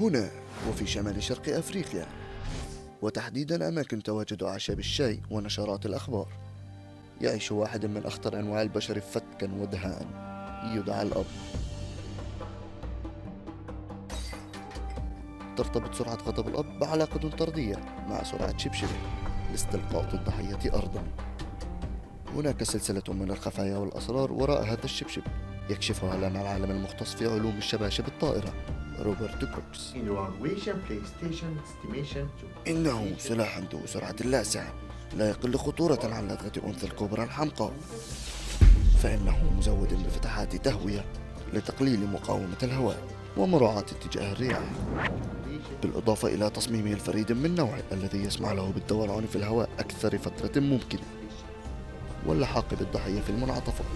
هنا وفي شمال شرق أفريقيا، وتحديدا أماكن تواجد أعشاب الشاي ونشرات الأخبار، يعيش واحد من أخطر أنواع البشر فتكا ودهاء، يدعى الأب. ترتبط سرعة غضب الأب بعلاقة طردية مع سرعة شبشبه لاستلقاء الضحية أرضا. هناك سلسلة من الخفايا والأسرار وراء هذا الشبشب يكشفها لنا العالم المختص في علوم الشباشب الطائرة روبرت كروكس. إنه سلاح ذو سرعة لاسعة لا يقل خطورة عن لدغة أنثى الكوبرا الحمقاء، فإنه مزود بفتحات تهوية لتقليل مقاومة الهواء ومراعاة اتجاه الرياح، بالإضافة إلى تصميمه الفريد من نوعه الذي يسمح له بالدوران في الهواء أكثر فترة ممكنة واللحاق بالضحية في المنعطفات.